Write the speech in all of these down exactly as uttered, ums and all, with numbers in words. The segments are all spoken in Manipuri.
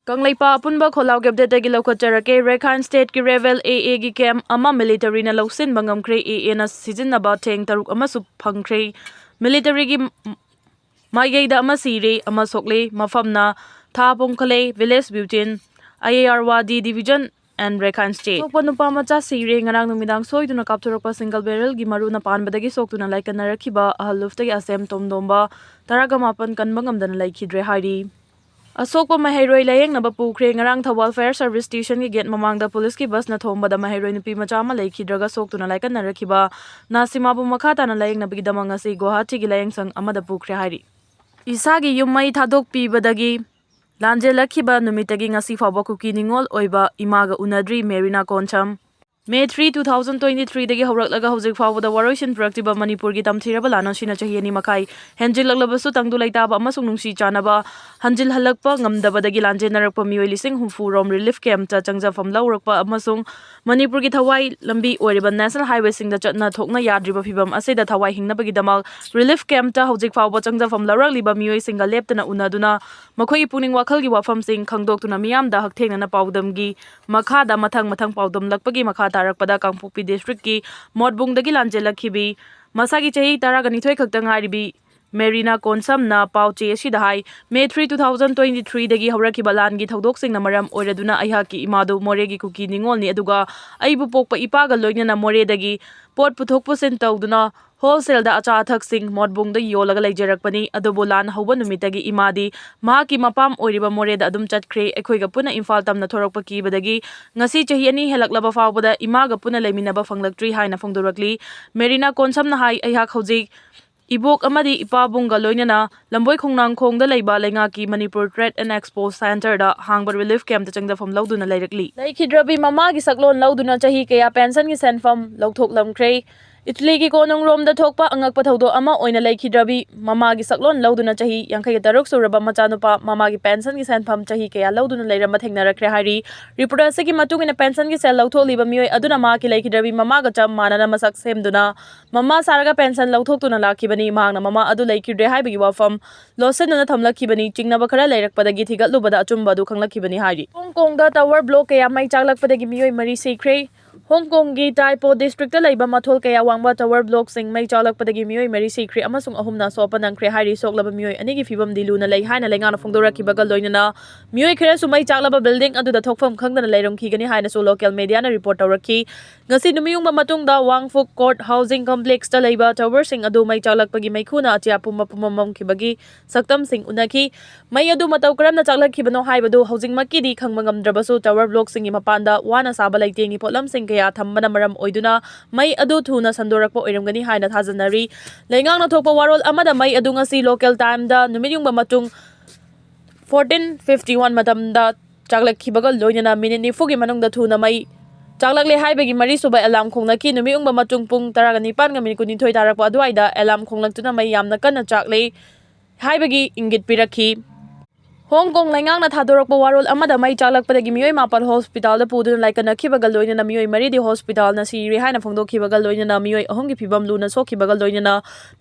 ꯀꯪꯂꯩꯄꯥꯛ ꯑꯄꯨꯟꯕ ꯈꯣꯜꯂꯥꯎꯒꯤ ꯑꯞꯗꯦꯠꯇꯒꯤ ꯂꯧꯈꯠꯆꯔꯛꯀꯦ꯫ ꯔꯦꯈꯥꯏꯟ ꯁ꯭ꯇꯦꯠꯀꯤ ꯔꯦꯕꯦꯜ ꯑꯦ ꯑꯦꯒꯤ ꯀꯦꯝꯞ ꯑꯃ ꯃꯤꯂꯤꯇꯔꯤꯅ ꯂꯧꯁꯤꯟꯕ ꯉꯝꯈ꯭ꯔꯦ꯫ ꯑꯦ ꯑꯦꯅ ꯁꯤꯖꯤꯟꯅꯕ ꯊꯦꯡ ꯇꯔꯨꯛ ꯑꯃꯁꯨ ꯐꯪꯈ꯭ꯔꯦ꯫ ꯃꯤꯂꯤꯇꯔꯤꯒꯤ ꯃ-, ꯃꯥꯏꯀꯩꯗ ꯑꯃ ꯁꯤꯔꯦ, ꯑꯃ ꯁꯣꯛꯂꯦ꯫ ꯃꯐꯝꯅ ꯊꯥ ꯄꯣꯡꯈꯂꯦ, ꯚꯤꯂꯦꯖ ꯕ꯭ꯌꯨꯇꯤꯟ, ꯑꯥꯏ ꯑꯦ ꯑꯥꯔ ꯋꯥ ꯗꯤ ꯗꯤꯚꯤꯖꯟ ꯑꯦꯟ ꯔꯦꯈꯥꯏꯟ ꯁ꯭ꯇꯦꯠ꯫ ꯑꯁꯣꯛꯄ ꯅꯨꯄꯥ ꯃꯆꯥ ꯁꯤꯔꯦ꯫ ꯉꯔꯥꯡ ꯅꯨꯃꯤꯗꯥꯡ ꯁꯣꯏꯗꯨꯅ ꯀꯥꯞꯊꯣꯔꯛꯄ ꯁꯤꯡꯒꯜ ꯕꯦꯔꯦꯜꯒꯤ ꯃꯔꯨꯅ ꯄꯥꯟꯕꯗꯒꯤ ꯁꯣꯛꯇꯨꯅ ꯂꯥꯏꯀꯠꯅꯔꯛꯈꯤꯕ ꯑꯍꯜ ꯂꯨꯐꯇꯒꯤ ꯑꯁꯦꯝ ꯇꯣꯝꯗꯣꯝꯕ ꯇꯔꯥꯒ ꯃꯥꯄꯟ ꯀꯟꯕ ꯉꯝꯗꯅ ꯂꯩꯈꯤꯗ꯭ꯔꯦ ꯍꯥꯏꯔꯤ꯫ ꯑꯁꯣꯛꯄ ꯃꯍꯩꯔꯣꯏ ꯂꯥꯌꯦꯡꯅꯕ ꯄꯨꯈ꯭ꯔꯦ꯫ ꯉꯔꯥꯡ ꯊꯧꯕꯥꯜ ꯐꯥꯌꯔ ꯁꯔꯚꯤꯁ ꯁ꯭ꯇꯦꯁꯟꯒꯤ ꯒꯦꯠ ꯃꯃꯥꯡꯗ ꯄꯨꯂꯤꯁꯀꯤ ꯕꯁꯅ ꯊꯣꯝꯕꯗ ꯃꯍꯩꯔꯣꯏ ꯅꯨꯄꯤ ꯃꯆꯥ ꯑꯃ ꯂꯩꯈꯤꯗ꯭ꯔꯒ ꯁꯣꯛꯇꯨꯅ ꯂꯥꯏꯀꯠꯅꯔꯛꯈꯤꯕ ꯅꯥꯁꯤꯃꯥꯕꯨ ꯃꯈꯥ ꯇꯥꯅ ꯂꯥꯌꯦꯡꯅꯕꯒꯤꯗꯃꯛ ꯉꯁꯤ ꯒꯨꯋꯥꯍꯥꯇꯤꯒꯤ ꯂꯥꯌꯦꯡꯁꯪ ꯑꯃꯗ ꯄꯨꯈ꯭ꯔꯦ ꯍꯥꯏꯔꯤ꯫ ꯏꯁꯥꯒꯤ ꯌꯨꯝ ꯃꯩ ꯊꯥꯗꯣꯛꯄꯤꯕꯗꯒꯤ ꯂꯥꯟꯖꯦꯜꯂꯛꯈꯤꯕ ꯅꯨꯃꯤꯠꯇꯒꯤ ꯉꯁꯤ ꯐꯥꯎꯕ ꯀꯨꯀꯤ ꯅꯤꯉꯣꯜ ꯑꯣꯏꯕ ꯏꯃꯥꯒ ꯎꯅꯗ꯭ꯔꯤ꯫ ꯃꯦꯔꯤꯅꯥ Konsam. May three, two thousand twenty ꯊ꯭ꯔꯤꯗꯒꯤ ꯍꯧꯔꯛꯂꯒ ꯍꯧꯖꯤꯛ ꯐꯥꯎꯕꯗ ꯋꯥꯔꯣꯏꯁꯤꯟ ꯄꯨꯔꯛꯇ꯭ꯔꯤꯕ ꯃꯅꯤꯄꯨꯔꯒꯤ ꯇꯝꯊꯤꯔꯕ ꯂꯥꯟ ꯑꯁꯤꯅ ꯆꯍꯤ ꯑꯅꯤ ꯃꯈꯥꯏ ꯍꯦꯟꯖꯤꯜꯂꯛꯂꯕꯁꯨ ꯇꯪꯗꯨ ꯂꯩꯇꯥꯕ ꯑꯃꯁꯨꯡ ꯅꯨꯡꯁꯤ ꯆꯥꯟꯅꯕ ꯍꯟꯖꯤꯜꯍꯜꯂꯛꯄ ꯉꯝꯗꯕꯗꯒꯤ ꯂꯥꯟꯖꯦꯟꯅꯔꯛꯄ ꯃꯤꯑꯣꯏ ꯂꯤꯁꯤꯡ ꯍꯨꯝꯐꯨ ꯔꯣꯝ ꯔꯤꯂꯤꯐ ꯀꯦꯝꯞꯇ ꯆꯪꯖꯐꯝ ꯂꯧꯔꯛꯄ ꯑꯃꯁꯨꯡ ꯃꯅꯤꯄꯨꯔꯒꯤ ꯊꯋꯥꯏ ꯂꯝꯕꯤ ꯑꯣꯏꯔꯤꯕ ꯅꯦꯁꯅꯦꯜ ꯍꯥꯏꯋꯦꯁꯤꯡꯗ ꯆꯠꯅ ꯊꯣꯛꯅ ꯌꯥꯗ꯭ꯔꯤꯕ ꯐꯤꯚꯝ ꯑꯁꯤꯗ ꯊꯋꯥꯏ ꯍꯤꯡꯅꯕꯒꯤꯗꯃꯛ ꯔꯤꯂꯤꯐ ꯀꯦꯝꯞꯇ ꯍꯧꯖꯤꯛ ꯐꯥꯎꯕ ꯆꯪꯖꯐꯝ ꯂꯧꯔꯛꯂꯤꯕ ꯃꯤꯑꯣꯏꯁꯤꯡꯒ ꯂꯦꯞꯇꯅ ꯎꯅꯗꯨꯅ ꯃꯈꯣꯏꯒꯤ ꯄꯨꯛꯅꯤꯡ ꯋꯥꯈꯜꯒꯤ ꯋꯥꯐꯝꯁꯤꯡ ꯈꯪꯗꯣꯛꯇꯨꯅ ꯃꯤꯌꯥꯝꯗ ꯍꯛꯊꯦꯡꯅꯅ ꯄꯥꯎꯗꯝꯒꯤ ꯃꯈꯥꯗ ꯃꯊꯪ ꯃꯊꯪ ꯄꯥꯎꯗꯝꯂꯛꯄꯒꯤ ꯃꯈꯥ ꯇꯥꯔꯛꯄꯗ ꯀꯥꯡꯄꯣꯛꯄꯤ ꯗꯤꯁꯇ꯭ꯔꯤꯛꯀꯤ ꯃꯣꯠꯕꯨꯡꯗꯒꯤ ꯂꯥꯟꯖꯦꯜꯂꯛꯈꯤꯕꯤ ꯃꯁꯥꯒꯤ ꯆꯍꯤ ꯇꯔꯥꯒ ꯅꯤꯊꯣꯏ ꯈꯛꯇ ꯉꯥꯏꯔꯤꯕꯤ ꯃꯦꯔꯤꯅꯥ ꯀꯣꯟꯁꯝꯅ ꯄꯥꯎ ꯆꯦ ꯑꯁꯤꯗ ꯍꯥꯏ, May three, two thousand twenty ꯊ꯭ꯔꯤꯗꯒꯤ ꯍꯧꯔꯛꯈꯤꯕ ꯂꯥꯟꯒꯤ ꯊꯧꯗꯣꯛꯁꯤꯡꯅ ꯃꯔꯝ ꯑꯣꯏꯔꯗꯨꯅ ꯑꯩꯍꯥꯛꯀꯤ ꯏꯃꯥꯗꯨ ꯃꯣꯔꯦꯒꯤ ꯀꯨꯀꯤ ꯅꯤꯉꯣꯜꯅꯤ, ꯑꯗꯨꯒ ꯑꯩꯕꯨ ꯄꯣꯛꯄ ꯏꯄꯥꯒ ꯂꯣꯏꯅꯅ ꯃꯣꯔꯦꯗꯒꯤ ꯄꯣꯠ ꯄꯨꯊꯣꯛ ꯄꯨꯁꯤꯟ ꯇꯧꯗꯨꯅ ꯍꯣꯜꯁꯦꯜꯗ ꯑꯆꯥ ꯑꯊꯛꯁꯤꯡ ꯃꯣꯠꯕꯨꯡꯗ ꯌꯣꯜꯂꯒ ꯂꯩꯖꯔꯛꯄꯅꯤ꯫ ꯑꯗꯨꯕꯨ ꯂꯥꯟ ꯍꯧꯕ ꯅꯨꯃꯤꯠꯇꯒꯤ ꯏꯃꯥꯗꯤ ꯃꯍꯥꯛꯀꯤ ꯃꯄꯥꯝ ꯑꯣꯏꯔꯤꯕ ꯃꯣꯔꯦꯗ ꯑꯗꯨꯝ ꯆꯠꯈ꯭ꯔꯦ꯫ ꯑꯩꯈꯣꯏꯒ ꯄꯨꯟꯅ ꯏꯝꯐꯥꯜ ꯇꯝꯅ ꯊꯣꯔꯛꯄ ꯀꯤꯕꯗꯒꯤ ꯉꯁꯤ ꯆꯍꯤ ꯑꯅꯤ ꯍꯦꯜꯂꯛꯂꯕ ꯐꯥꯎꯕꯗ ꯏꯃꯥꯒ ꯄꯨꯟꯅ ꯂꯩꯃꯤꯟꯅꯕ ꯐꯪꯂꯛꯇ꯭ꯔꯤ ꯍꯥꯏꯅ ꯐꯣꯡꯗꯣꯔꯛꯂꯤ꯫ ꯃꯦꯔꯤꯅꯥ ꯀꯣꯟꯁꯝꯅ ꯍꯥꯏ, ꯑꯩꯍꯥꯛ ꯍꯧꯖꯤꯛ ꯏꯕꯣꯛ ꯑꯃꯗꯤ ꯏꯄꯥꯕꯨꯡꯒ ꯂꯣꯏꯅꯅ ꯂꯝꯕꯣꯏ ꯈꯣꯡꯅꯥꯡꯈꯣꯡꯗ ꯂꯩꯕ ꯂꯩꯉꯥꯛꯀꯤ ꯃꯅꯤꯄꯨꯔ ꯇ꯭ꯔꯦꯗ ꯑꯦꯟ ꯑꯦꯛꯁꯄꯣ ꯁꯦꯟꯇꯔꯗ ꯍꯥꯡꯕ ꯔꯤꯂꯤꯐ ꯀꯦꯝꯞꯇ ꯆꯪꯖꯐꯝ ꯂꯧꯗꯨꯅ ꯂꯩꯔꯛꯂꯤ꯫ ꯂꯩꯈꯤꯗ꯭ꯔꯕꯤ ꯃꯃꯥꯒꯤ ꯁꯛꯂꯣꯟ ꯂꯧꯗꯨꯅ ꯆꯍꯤ ꯀꯌꯥ ꯄꯦꯟꯁꯟꯒꯤ ꯁꯦꯟꯐꯝ ꯂꯧꯊꯣꯛꯂꯝꯈ꯭ꯔꯦ꯫ ꯏꯇꯂꯤꯒꯤ ꯀꯣꯅꯨꯡ ꯔꯣꯝꯗ ꯊꯣꯛꯄ ꯑꯉꯛꯄ ꯊꯧꯗꯣꯛ ꯑꯃ ꯑꯣꯏꯅ ꯂꯩꯈꯤꯗ꯭ꯔꯕꯤ ꯃꯃꯥꯒꯤ ꯁꯛꯂꯣꯟ ꯂꯧꯗꯨꯅ ꯆꯍꯤ ꯌꯥꯡꯈꯩ ꯇꯔꯨꯛ ꯁꯨꯔꯕ ꯃꯆꯥꯅꯨꯄꯥ ꯃꯃꯥꯒꯤ ꯄꯦꯟꯁꯟꯒꯤ ꯁꯦꯟꯐꯝ ꯆꯍꯤ ꯀꯌꯥ ꯂꯧꯗꯨꯅ ꯂꯩꯔꯝꯕ ꯊꯦꯡꯅꯔꯛꯈ꯭ꯔꯦ ꯍꯥꯏꯔꯤ꯫ ꯔꯤꯄꯣꯔꯠ ꯑꯁꯤꯒꯤ ꯃꯇꯨꯡ ꯏꯟꯅ ꯄꯦꯟꯁꯟꯒꯤ ꯁꯦꯜ ꯂꯧꯊꯣꯛꯂꯤꯕ ꯃꯤꯑꯣꯏ ꯑꯗꯨꯅ ꯃꯍꯥꯛꯀꯤ ꯂꯩꯈꯤꯗ꯭ꯔꯕꯤ ꯃꯃꯥꯒ ꯆꯞ ꯃꯥꯟꯅꯅ ꯃꯁꯛ ꯁꯦꯝꯗꯨꯅ ꯃꯃꯥ ꯁꯥꯔꯒ ꯄꯦꯟꯁꯟ ꯂꯧꯊꯣꯛꯇꯨꯅ ꯂꯥꯛꯈꯤꯕꯅꯤ꯫ ꯃꯍꯥꯛꯅ ꯃꯃꯥ ꯑꯗꯨ ꯂꯩꯈꯤꯗ꯭ꯔꯦ ꯍꯥꯏꯕꯒꯤ ꯋꯥꯐꯝ ꯂꯣꯠꯁꯤꯟꯗꯨꯅ ꯊꯝꯂꯛꯈꯤꯕꯅꯤ꯫ ꯆꯤꯡꯅꯕ ꯈꯔ ꯂꯩꯔꯛꯄꯗꯒꯤ ꯊꯤꯒꯠꯂꯨꯕꯗ ꯑꯆꯨꯝꯕ ꯑꯗꯨ ꯈꯪꯂꯛꯈꯤꯕꯅꯤ ꯍꯥꯏꯔꯤ꯫ ꯍꯣꯡ ꯀꯣꯡꯗ ꯇꯋꯔ ꯕ꯭ꯂꯣꯛ ꯀꯌꯥ ꯃꯩ ꯆꯥꯛꯂꯛꯄꯗꯒꯤ ꯃꯤꯑꯣꯏ ꯃꯔꯤ ꯁꯤꯈ꯭ꯔꯦ꯫ ꯍꯣꯡ ꯀꯣꯡꯒꯤ ꯇꯥꯏꯄꯣ ꯗꯤꯁꯇ꯭ꯔꯤꯛꯇ ꯂꯩꯕ ꯃꯊꯣꯜ ꯀꯌꯥ ꯋꯥꯡꯕ ꯇꯋꯔ ꯕ꯭ꯂꯣꯛꯁꯤꯡ ꯃꯩ ꯆꯥꯛꯂꯛꯄꯗꯒꯤ ꯃꯤꯑꯣꯏ ꯃꯔꯤ ꯁꯤꯈ꯭ꯔꯦ ꯑꯃꯁꯨꯡ ꯑꯍꯨꯝꯅ ꯑꯁꯣꯛꯄ ꯅꯪꯈ꯭ꯔꯦ ꯍꯥꯏꯔꯤ꯫ ꯁꯣꯛꯂꯕ ꯃꯤꯑꯣꯏ ꯑꯅꯤꯒꯤ ꯐꯤꯕꯝꯗꯤ ꯂꯨꯅ ꯂꯩ ꯍꯥꯏꯅ ꯂꯩꯉꯥꯛꯅ ꯐꯣꯡꯗꯣꯔꯛꯈꯤꯕꯒ ꯂꯣꯏꯅꯅ ꯃꯤꯑꯣꯏ ꯈꯔꯁꯨ ꯃꯩ ꯆꯥꯛꯂꯕ ꯕꯤꯜꯗꯤꯡ ꯑꯗꯨꯗ ꯊꯣꯛꯐꯝ ꯈꯪꯗꯅ ꯂꯩꯔꯝꯈꯤꯒꯅꯤ ꯍꯥꯏꯅꯁꯨ ꯂꯣꯀꯦꯜ ꯃꯦꯗꯤꯌꯥꯅ ꯔꯤꯄꯣꯔꯠ ꯇꯧꯔꯛꯈꯤ꯫ ꯉꯁꯤ ꯅꯨꯃꯤꯠꯌꯨꯡꯕ ꯃꯇꯨꯡꯗ ꯋꯥꯡꯐꯨꯛ ꯀꯣꯔꯠ ꯍꯥꯎꯁꯤꯡ ꯀꯝꯄ꯭ꯂꯦꯛꯁꯇ ꯂꯩꯕ ꯇꯋꯔꯁꯤꯡ ꯑꯗꯨ ꯃꯩ ꯆꯥꯛꯂꯛꯄꯒꯤ ꯃꯩꯈꯨꯅ ꯑꯇꯤꯌꯥ ꯄꯨꯝꯕ ꯄꯨꯝꯕ ꯃꯝꯈꯤꯕꯒꯤ ꯁꯛꯇꯝꯁꯤꯡ ꯎꯅꯈꯤ꯫ ꯃꯩ ꯑꯗꯨ ꯃꯇꯧ ꯀꯔꯝꯅ ꯆꯥꯛꯂꯛꯈꯤꯕꯅꯣ ꯍꯥꯏꯕꯗꯨ ꯍꯧꯖꯤꯛꯃꯛꯀꯤꯗꯤ ꯈꯪꯕ ꯉꯝꯗ꯭ꯔꯕꯁꯨ, ꯇꯋꯔ ꯕ꯭ꯂꯣꯛꯁꯤꯡꯒꯤ ꯃꯄꯥꯟꯗ ꯋꯥꯅ ꯁꯥꯕ ꯂꯩꯇꯦꯡꯒꯤ ꯄꯣꯠꯂꯝꯁꯤꯡ ꯀꯌꯥ ꯊꯝꯕꯅ ꯃꯔꯝ ꯑꯣꯏꯗꯨꯅ ꯃꯩ ꯑꯗꯨ ꯊꯨꯅ ꯁꯟꯗꯣꯔꯛꯄ ꯑꯣꯏꯔꯝꯒꯅꯤ ꯍꯥꯏꯅ ꯊꯥꯖꯅꯔꯤ꯫ ꯂꯩꯉꯥꯛꯅ ꯊꯣꯛꯄ ꯋꯥꯔꯣꯜ ꯑꯃꯗ ꯃꯩ ꯑꯗꯨ ꯉꯁꯤ ꯂꯣꯀꯦꯜ ꯇꯥꯏꯝꯗ ꯅꯨꯃꯤꯠꯌꯨꯡꯕ ꯃꯇꯨꯡ ꯐꯣꯔꯇꯤꯟ ꯐꯤꯐꯇꯤ ꯋꯥꯟ ꯃꯇꯝꯗ ꯆꯥꯛꯂꯛꯈꯤꯕꯒ ꯂꯣꯏꯅꯅ ꯃꯤꯅꯤꯠ ꯅꯤꯐꯨꯒꯤ ꯃꯅꯨꯡꯗ ꯊꯨꯅ ꯃꯩ ꯆꯥꯛꯂꯛꯂꯦ ꯍꯥꯏꯕꯒꯤ ꯃꯔꯤꯁꯨꯕ ꯑꯦꯂꯥꯝ ꯈꯣꯡꯂꯛꯈꯤ꯫ ꯅꯨꯃꯤꯠꯌꯨꯡꯕ ꯃꯇꯨꯡ ꯄꯨꯡ ꯇꯔꯥꯒ ꯅꯤꯄꯥꯟꯒ ꯃꯤꯅꯤꯠ ꯀꯨꯟꯅꯤꯊꯣꯏ ꯇꯥꯔꯛꯄ ꯑꯗꯨꯋꯥꯏꯗ ꯑꯦꯂꯥꯝ ꯈꯣꯡꯂꯛꯇꯨꯅ ꯃꯩ ꯌꯥꯝꯅ ꯀꯟꯅ ꯆꯥꯛꯂꯦ ꯍꯥꯏꯕꯒꯤ ꯏꯪꯒꯤꯠ ꯄꯤꯔꯛꯈꯤ꯫ ꯍꯣꯡ ꯀꯣꯡ ꯂꯩꯉꯥꯛꯅ ꯊꯥꯗꯣꯔꯛꯄ ꯋꯥꯔꯣꯜ ꯑꯃꯗ ꯃꯩ ꯆꯥꯛꯂꯛꯄꯗꯒꯤ ꯃꯤꯑꯣꯏ ꯃꯥꯄꯜ ꯍꯣꯁꯄꯤꯇꯥꯜꯗ ꯄꯨꯗꯨꯅ ꯂꯥꯏꯀꯠꯅꯈꯤꯕꯒ ꯂꯣꯏꯅꯅ ꯃꯤꯑꯣꯏ ꯃꯔꯤꯗꯤ ꯍꯣꯁꯄꯤꯇꯥꯜꯅ ꯁꯤꯔꯦ ꯍꯥꯏꯅ ꯐꯣꯡꯗꯣꯛꯈꯤꯕꯒ ꯂꯣꯏꯅꯅ ꯃꯤꯑꯣꯏ ꯑꯍꯨꯝꯒꯤ ꯐꯤꯕꯝ ꯂꯨꯅ ꯁꯣꯛꯈꯤꯕꯒ ꯂꯣꯏꯅꯅ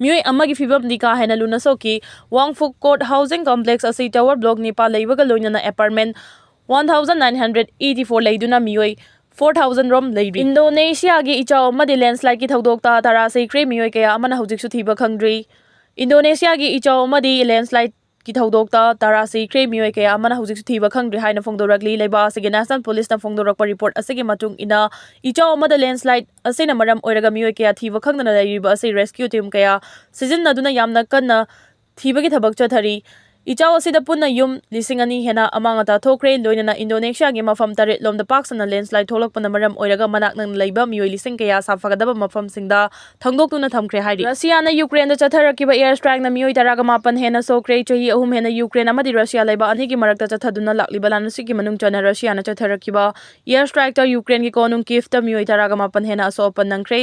ꯃꯤꯑꯣꯏ ꯑꯃꯒꯤ ꯐꯤꯕꯝꯗꯤ ꯀꯥ ꯍꯦꯟꯅ ꯂꯨꯅ ꯁꯣꯛꯈꯤ꯫ ꯋꯥꯡꯐꯨꯛ ꯀꯣꯔꯠ ꯍꯥꯎꯁꯤꯡ ꯀꯝꯄ꯭ꯂꯦꯛꯁ ꯑꯁꯤ ꯇꯋꯔ ꯕ꯭ꯂꯣꯛ ꯅꯤꯄꯥꯜ ꯂꯩꯕꯒ ꯂꯣꯏꯅꯅ apartment one thousand nine hundred eighty four ꯂꯩꯗꯨꯅ ꯃꯤꯑꯣꯏ ꯐꯣꯔ ꯊꯥꯎꯖꯟ ꯔꯣꯝ ꯂꯩꯔꯤ꯫ ꯏꯟꯗꯣꯅꯦꯁꯤꯌꯥꯒꯤ ꯏꯆꯥꯎ ꯑꯃꯗꯤ ꯂꯦꯟꯁ꯭ꯂꯥꯏꯗꯀꯤ ꯊꯧꯗꯣꯛꯇ ꯇꯔꯥ ꯁꯤꯈ꯭ꯔꯦ, ꯃꯤꯑꯣꯏ ꯀꯌꯥ ꯑꯃꯅ ꯍꯧꯖꯤꯛꯁꯨ ꯊꯤꯕ ꯈꯪꯗ꯭ꯔꯤ꯫ ꯏꯟꯗꯣꯅꯦꯁꯤꯌꯥꯒꯤ ꯏꯆꯥꯎ ꯑꯃꯗꯤ ꯂꯦꯟꯁ꯭ꯂꯥꯏꯗꯀꯤ ꯊꯧꯗꯣꯛꯇ ꯇꯔꯥ ꯁꯤꯈ꯭ꯔꯦ, ꯃꯤꯑꯣꯏ ꯀꯌꯥ ꯑꯃꯅ ꯍꯧꯖꯤꯛꯁꯨ ꯊꯤꯕ ꯈꯪꯗ꯭ꯔꯤ ꯍꯥꯏꯅ ꯐꯣꯡꯗꯣꯔꯛꯂꯤ꯫ ꯂꯩꯕꯥꯛ ꯑꯁꯤꯒꯤ ꯅꯦꯁꯅꯦꯜ ꯄꯨꯂꯤꯁꯅ ꯐꯣꯡꯗꯣꯔꯛꯄ ꯔꯤꯄꯣꯔꯠ ꯑꯁꯤꯒꯤ ꯃꯇꯨꯡ ꯏꯟꯅ, ꯏꯆꯥꯎ ꯑꯃꯗ ꯂꯦꯟꯁ꯭ꯂꯥꯏꯗ ꯑꯁꯤꯅ ꯃꯔꯝ ꯑꯣꯏꯔꯒ ꯃꯤꯑꯣꯏ ꯀꯌꯥ ꯊꯤꯕ ꯈꯪꯗꯅ ꯂꯩꯔꯤꯕ ꯑꯁꯤ ꯔꯦꯁꯀ꯭ꯌꯨ ꯇꯤꯝ ꯀꯌꯥ ꯁꯤꯖꯤꯟꯅꯗꯨꯅ ꯌꯥꯝꯅ ꯀꯟꯅ ꯊꯤꯕꯒꯤ ꯊꯕꯛ ꯆꯠꯊꯔꯤ꯫ ꯏꯆꯥꯎ ꯑꯁꯤꯗ ꯄꯨꯟꯅ ꯌꯨꯝ ꯂꯤꯁꯤꯡ ꯑꯅꯤ ꯍꯦꯟꯅ ꯑꯃꯥꯡ ꯑꯇꯥ ꯊꯣꯛꯈ꯭ꯔꯦ꯫ ꯂꯣꯏꯅꯅ ꯏꯟꯗꯣꯅꯦꯁꯤꯌꯥꯒꯤ ꯃꯐꯝ ꯇꯔꯦꯠ ꯂꯣꯝꯗ ꯄꯥꯛ ꯁꯟꯅ ꯂꯦꯟꯁꯂꯥꯏꯗ ꯊꯣꯛꯂꯛꯄꯅ ꯃꯔꯝ ꯑꯣꯏꯔꯒ ꯃꯅꯥꯛ ꯅꯛꯅ ꯂꯩꯕ ꯃꯤꯑꯣꯏ ꯂꯤꯁꯤꯡ ꯀꯌꯥ ꯁꯥꯐꯒꯗꯕ ꯃꯐꯝꯁꯤꯡꯗ ꯊꯥꯡꯗꯣꯛꯇꯨꯅ ꯊꯝꯈ꯭ꯔꯦ ꯍꯥꯏꯔꯤ꯫ ꯔꯁꯤꯌꯥꯅ ꯌꯨꯀ꯭ꯔꯦꯟꯗ ꯆꯠꯊꯔꯛꯈꯤꯕ air strikeꯅ ꯃꯤꯑꯣꯏ ꯇꯔꯥꯒ ꯃꯥꯄꯟ ꯍꯦꯟꯅ ꯁꯣꯛꯈ꯭ꯔꯦ꯫ ꯆꯍꯤ ꯑꯍꯨꯝ ꯍꯦꯟꯅ ꯌꯨꯀ꯭ꯔꯦꯟ ꯑꯃꯗꯤ ꯔꯁꯤꯌꯥ ꯂꯩꯕꯥꯛ ꯑꯅꯤꯒꯤ ꯃꯔꯛꯇ ꯆꯠꯊꯗꯨꯅ ꯂꯥꯛꯂꯤꯕ ꯂꯥꯟ ꯑꯁꯤꯒꯤ ꯃꯅꯨꯡ ꯆꯟꯅ ꯔꯁꯤꯌꯥꯅ ꯆꯠꯊꯔꯛꯈꯤꯕ air strikeꯇ ꯌꯨꯀ꯭ꯔꯦꯟꯒꯤ ꯀꯣꯅꯨꯡ ꯀꯤꯐꯇ ꯃꯤꯑꯣꯏ ꯇꯔꯥꯒ ꯃꯥꯄꯟ ꯍꯦꯟꯅ ꯑꯁꯣꯛ ꯑꯄꯟ ꯅꯪꯈ꯭ꯔꯦ꯫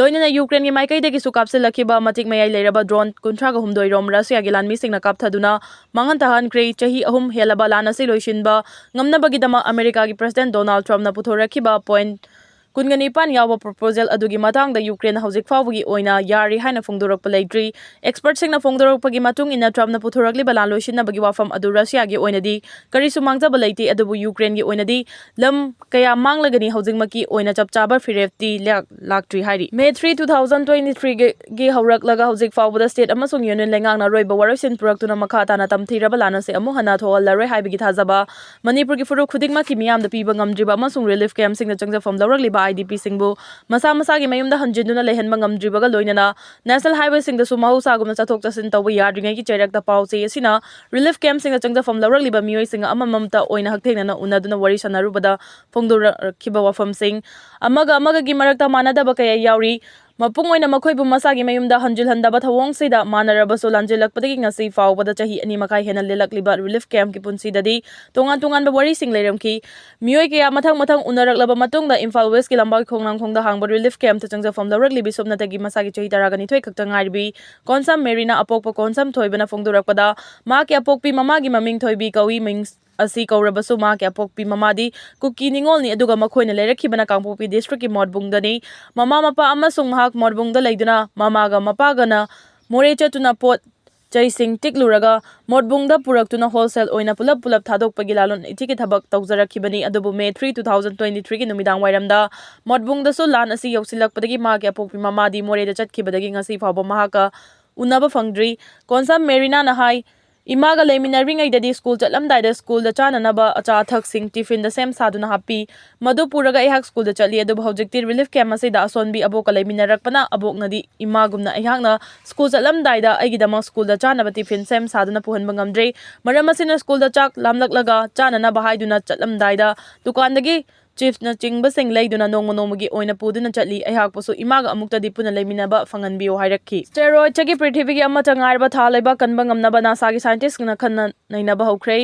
ꯂꯣꯏꯅꯅ ꯌꯨꯀ꯭ꯔꯦꯟꯒꯤ ꯃꯥꯏꯀꯩꯗꯒꯤꯁꯨ ꯀꯥꯞꯁꯤꯜꯂꯛꯈꯤꯕ ꯃꯇꯤꯛ ꯃꯌꯥꯏ ꯂꯩꯔꯕ drone ꯀꯨꯟꯊ꯭ꯔꯥꯒ ꯍꯨꯝꯗꯣꯏ ꯔꯣꯝ ꯔꯁꯤꯌꯥꯒꯤ ꯂꯥꯟꯃꯤꯁꯤꯡꯅ ꯀꯥꯞꯊꯗꯨꯅ ꯃꯥꯡꯍꯟ ꯇꯥꯍꯟꯈ꯭ꯔꯦ꯫ ꯆꯍꯤ ꯑꯍꯨꯝ ꯍꯦꯜꯂꯕ ꯂꯥꯟ ꯑꯁꯤ ꯂꯣꯏꯁꯤꯟꯕ ꯉꯝꯅꯕꯒꯤꯗꯃꯛ ꯑꯃꯦꯔꯤꯀꯥꯒꯤ President Donald Trumpꯅ ꯄꯨꯊꯣꯔꯛꯈꯤꯕ point ꯀꯨꯟꯒ ꯅꯤꯄꯥꯟ ꯌꯥꯎꯕ proposal ꯑꯗꯨꯒꯤ ꯃꯇꯥꯡꯗ ꯌꯨꯀ꯭ꯔꯦꯟꯅ ꯍꯧꯖꯤꯛ ꯐꯥꯎꯕꯒꯤ ꯑꯣꯏꯅ ꯌꯥꯔꯤ ꯍꯥꯏꯅ ꯐꯣꯡꯗꯣꯔꯛꯄ ꯂꯩꯇ꯭ꯔꯤ꯫ Expertꯁꯤꯡꯅ ꯐꯣꯡꯗꯣꯔꯛꯄꯒꯤ ꯃꯇꯨꯡ ꯏꯟꯅ, Trumpꯅ ꯄꯨꯊꯣꯔꯛꯂꯤꯕ ꯂꯥꯟ ꯂꯣꯏꯁꯤꯟꯅꯕꯒꯤ ꯋꯥꯐꯝ ꯑꯗꯨ ꯔꯁꯤꯌꯥꯒꯤ ꯑꯣꯏꯅꯗꯤ ꯀꯔꯤꯁꯨ ꯃꯥꯡꯖꯕ ꯂꯩꯇꯦ, ꯑꯗꯨꯕꯨ ꯌꯨꯀ꯭ꯔꯦꯟꯒꯤ ꯑꯣꯏꯅꯗꯤ ꯂꯝ ꯀꯌꯥ ꯃꯥꯡꯂꯒꯅꯤ, ꯍꯧꯖꯤꯛꯃꯛꯀꯤ ꯑꯣꯏꯅ ꯆꯞ ꯆꯥꯕ ꯐꯤꯔꯦꯞꯇꯤ ꯂꯥꯛ-, ꯂꯥꯛꯇ꯭ꯔꯤ ꯍꯥꯏꯔꯤ꯫ May three, two thousand twenty-threeꯒꯤ ꯍꯧꯔꯛꯂꯒ ꯍꯧꯖꯤꯛ ꯐꯥꯎꯕꯗ state ꯑꯃꯁꯨꯡ union ꯂꯩꯉꯥꯛꯅ ꯑꯔꯣꯏꯕ ꯋꯥꯔꯣꯏꯁꯤꯟ ꯄꯨꯔꯛꯇꯨꯅ ꯃꯈꯥ ꯇꯥꯅ ꯇꯝꯊꯤꯔꯕ ꯂꯥꯟ ꯑꯁꯤ ꯑꯃꯨꯛ ꯍꯟꯅ ꯊꯣꯛꯍꯜꯂꯔꯣꯏ ꯍꯥꯏꯕꯒꯤ ꯊꯥꯖꯕ ꯃꯅꯤꯄꯨꯔꯒꯤ ꯐꯨꯔꯨꯞ ꯈꯨꯗꯤꯡꯃꯛꯀꯤ ꯃꯤꯌꯥꯝꯗ ꯄꯤꯕ ꯉꯝꯗ꯭ꯔꯤꯕ ꯑꯃꯁꯨꯡ relief campꯁꯤꯡꯗ ꯆꯪꯖꯐꯝ ꯂꯧꯔꯛꯂꯤꯕ IDPꯁꯤꯡꯕꯨ ꯃꯁꯥ ꯃꯁꯥꯒꯤ ꯃꯌꯨꯝꯗ ꯍꯟꯖꯤꯟꯗꯨꯅ ꯂꯩꯍꯟꯕ ꯉꯝꯗ꯭ꯔꯤꯕꯒ ꯂꯣꯏꯅꯅ national highwayꯁꯤꯡꯗꯁꯨ ꯃꯍꯧꯁꯥꯒꯨꯝꯅ ꯆꯠꯊꯣꯛ ꯆꯠꯁꯤꯟ ꯇꯧꯕ ꯌꯥꯗ꯭ꯔꯤꯉꯩꯒꯤ ꯆꯩꯔꯛꯇ ꯄꯥꯎ ꯆꯦ ꯑꯁꯤꯅ relief campꯁꯤꯡꯗ ꯆꯪꯖꯐꯝ ꯂꯧꯔꯛꯂꯤꯕ ꯃꯤꯑꯣꯏꯁꯤꯡ ꯑꯃꯃꯝꯇ ꯑꯣꯏꯅ ꯍꯛꯊꯦꯡꯅꯅ ꯎꯅꯗꯨꯅ ꯋꯥꯔꯤ ꯁꯥꯟꯅꯔꯨꯕꯗ ꯐꯣꯡꯗꯣꯔꯛꯈꯤꯕ ꯋꯥꯐꯝꯁꯤꯡ ꯑꯃꯒ ꯑꯃꯒꯒꯤ ꯃꯔꯛꯇ ꯃꯥꯟꯅꯗꯕ ꯀꯌꯥ ꯌꯥꯎꯔꯤ꯫ ꯃꯄꯨꯡ ꯑꯣꯏꯅ ꯃꯈꯣꯏꯕꯨ ꯃꯁꯥꯒꯤ ꯃꯌꯨꯝꯗ ꯍꯟꯖꯤꯜꯍꯟꯗꯕ ꯊꯧꯑꯣꯡꯁꯤꯗ ꯃꯥꯟꯅꯔꯕꯁꯨ, ꯂꯥꯟꯖꯦꯜꯂꯛꯄꯗꯒꯤ ꯉꯁꯤ ꯐꯥꯎꯕꯗ ꯆꯍꯤ ꯑꯅꯤ ꯃꯈꯥꯏ ꯍꯦꯟꯅ ꯂꯦꯜꯂꯛꯂꯤꯕ relief campꯀꯤ ꯄꯨꯟꯁꯤꯗꯗꯤ ꯇꯣꯉꯥꯟ ꯇꯣꯉꯥꯟꯕ ꯋꯥꯔꯤꯁꯤꯡ ꯂꯩꯔꯝꯈꯤ꯫ ꯃꯤꯑꯣꯏ ꯀꯌꯥ ꯃꯊꯪ ꯃꯊꯪ ꯎꯅꯔꯛꯂꯕ ꯃꯇꯨꯡꯗ ꯏꯝꯐꯥꯜ Westꯀꯤ ꯂꯝꯕꯥꯏ ꯈꯣꯡꯅꯥꯡꯈꯣꯡꯗ ꯍꯥꯡꯕ relief campꯇ ꯆꯪꯖꯐꯝ ꯂꯧꯔꯛꯂꯤꯕꯤ ꯁꯨꯞꯅꯇꯒꯤ ꯃꯁꯥꯒꯤ ꯆꯍꯤ ꯇꯔꯥꯒ ꯅꯤꯊꯣꯏ ꯈꯛꯇ ꯉꯥꯏꯔꯤꯕꯤ ꯀꯣꯟꯁꯝ ꯃꯦꯔꯤꯅꯥ ꯑꯄꯣꯛꯄ ꯀꯣꯟꯁꯝ ꯊꯣꯏꯕꯅ ꯐꯣꯡꯗꯣꯔꯛꯄꯗ, ꯃꯍꯥꯛꯀꯤ ꯑꯄꯣꯛꯄꯤ ꯃꯃꯥꯒꯤ ꯃꯃꯤꯡ ꯊꯣꯏꯕꯤ ꯀꯧꯏ꯫ ꯃꯤꯡ ꯑꯁꯤ ꯀꯧꯔꯕꯁꯨ ꯃꯍꯥꯛꯀꯤ ꯑꯄꯣꯛꯄꯤ ꯃꯃꯥꯗꯤ ꯀꯨꯀꯤ ꯅꯤꯉꯣꯜꯅꯤ, ꯑꯗꯨꯒ ꯃꯈꯣꯏꯅ ꯂꯩꯔꯛꯈꯤꯕꯅ ꯀꯥꯡꯄꯣꯛꯄꯤ districtꯀꯤ ꯃꯣꯠꯕꯨꯡꯗꯅꯤ꯫ ꯃꯃꯥ ꯃꯄꯥ ꯑꯃꯁꯨꯡ ꯃꯍꯥꯛ ꯃꯣꯠꯕꯨꯡꯗ ꯂꯩꯗꯨꯅ ꯃꯃꯥꯒ ꯃꯄꯥꯒꯅ ꯃꯣꯔꯦ ꯆꯠꯇꯨꯅ ꯄꯣꯠ ꯆꯩꯁꯤꯡ ꯇꯤꯛꯂꯨꯔꯒ ꯃꯣꯠꯕꯨꯡꯗ ꯄꯨꯔꯛꯇꯨꯅ wholesale ꯑꯣꯏꯅ ꯄꯨꯂꯞ ꯄꯨꯂꯞ ꯊꯥꯗꯣꯛꯄꯒꯤ ꯂꯂꯣꯟ ꯏꯇꯤꯛꯀꯤ ꯊꯕꯛ ꯇꯧꯖꯔꯛꯈꯤꯕꯅꯤ꯫ ꯑꯗꯨꯕꯨ May three, two thousand twenty-threeꯒꯤ ꯅꯨꯃꯤꯗꯥꯡ ꯋꯥꯏꯔꯝꯗ ꯃꯣꯠꯕꯨꯡꯗꯁꯨ ꯂꯥꯟ ꯑꯁꯤ ꯌꯧꯁꯤꯜꯂꯛꯄꯗꯒꯤ ꯃꯍꯥꯛꯀꯤ ꯑꯄꯣꯛꯄꯤ ꯃꯃꯥꯗꯤ ꯃꯣꯔꯦꯗ ꯆꯠꯈꯤꯕꯗꯒꯤ ꯉꯁꯤ ꯐꯥꯎꯕ ꯃꯍꯥꯛꯀ ꯎꯅꯕ ꯐꯪꯗ꯭ꯔꯤ꯫ ꯀꯣꯟꯁꯝ ꯃꯦꯔꯤꯅꯥꯅ ꯍꯥꯏ, ꯏꯃꯥꯒ ꯂꯩꯃꯤꯟꯅꯔꯤꯉꯩꯗꯗꯤ ꯁ꯭ꯀꯨꯜ ꯆꯠꯂꯝꯗꯥꯏꯗ ꯁ꯭ꯀꯨꯜꯗ ꯆꯥꯅꯅꯕ ꯑꯆꯥ ꯑꯊꯛꯁꯤꯡ ꯇꯤꯐꯤꯟꯗ ꯁꯦꯝ ꯁꯥꯗꯨꯅ ꯍꯥꯞꯄꯤ꯫ ꯃꯗꯨ ꯄꯨꯔꯒ ꯑꯩꯍꯥꯛ ꯁ꯭ꯀꯨꯜꯗ ꯆꯠꯂꯤ꯫ ꯑꯗꯨꯕꯨ ꯍꯧꯖꯤꯛꯇꯤ ꯔꯤꯂꯤꯐ ꯀꯦꯝꯞ ꯑꯁꯤꯗ ꯑꯁꯣꯟꯕꯤ ꯑꯕꯣꯛꯀ ꯂꯩꯃꯤꯟꯅꯔꯛꯄꯅ ꯑꯕꯣꯛꯅꯗꯤ ꯏꯃꯥꯒꯨꯝꯅ ꯑꯩꯍꯥꯛꯅ ꯁ꯭ꯀꯨꯜ ꯆꯠꯂꯝꯗꯥꯏꯗ ꯑꯩꯒꯤꯗꯃꯛ ꯁ꯭ꯀꯨꯜꯗ ꯆꯥꯅꯕ ꯇꯤꯐꯤꯟ ꯁꯦꯝ ꯁꯥꯗꯨꯅ ꯄꯨꯍꯟꯕ ꯉꯝꯗ꯭ꯔꯦ꯫ ꯃꯔꯝ ꯑꯁꯤꯅ ꯁ꯭ꯀꯨꯜꯗ ꯆꯥꯛ ꯂꯥꯝꯂꯛꯂꯒ ꯆꯥꯅꯅꯕ ꯍꯥꯏꯗꯨꯅ ꯆꯠꯂꯝꯗꯥꯏꯗ ꯗꯨꯀꯥꯟꯗꯒꯤ ꯆꯤꯞꯁꯅꯆꯤꯡꯕꯁꯤꯡ ꯂꯩꯗꯨꯅ ꯅꯣꯡꯃ ꯅꯣꯡꯃꯒꯤ ꯑꯣꯏꯅ ꯄꯨꯗꯨꯅ ꯆꯠꯂꯤ꯫ ꯑꯩꯍꯥꯛꯄꯨꯁꯨ ꯏꯃꯥꯒ ꯑꯃꯨꯛꯇꯗꯤ ꯄꯨꯟꯅ ꯂꯩꯃꯤꯟꯅꯕ ꯐꯪꯍꯟꯕꯤꯌꯨ ꯍꯥꯏꯔꯛꯈꯤ꯫ ꯑꯦꯁꯇꯦꯔꯣꯏꯗꯇꯒꯤ ꯄ꯭ꯔꯤꯊꯤꯕꯤꯒꯤ ꯑꯃꯠꯇ ꯉꯥꯏꯔꯕ ꯊꯥ ꯂꯩꯕꯥꯛ ꯀꯟꯕ ꯉꯝꯅꯕ ꯅꯥꯁꯥꯒꯤ ꯁꯥꯏꯟꯇꯤꯁ꯭ꯠꯁꯤꯡꯅ ꯈꯟꯅ ꯅꯩꯅꯕ ꯍꯧꯈ꯭ꯔꯦ꯫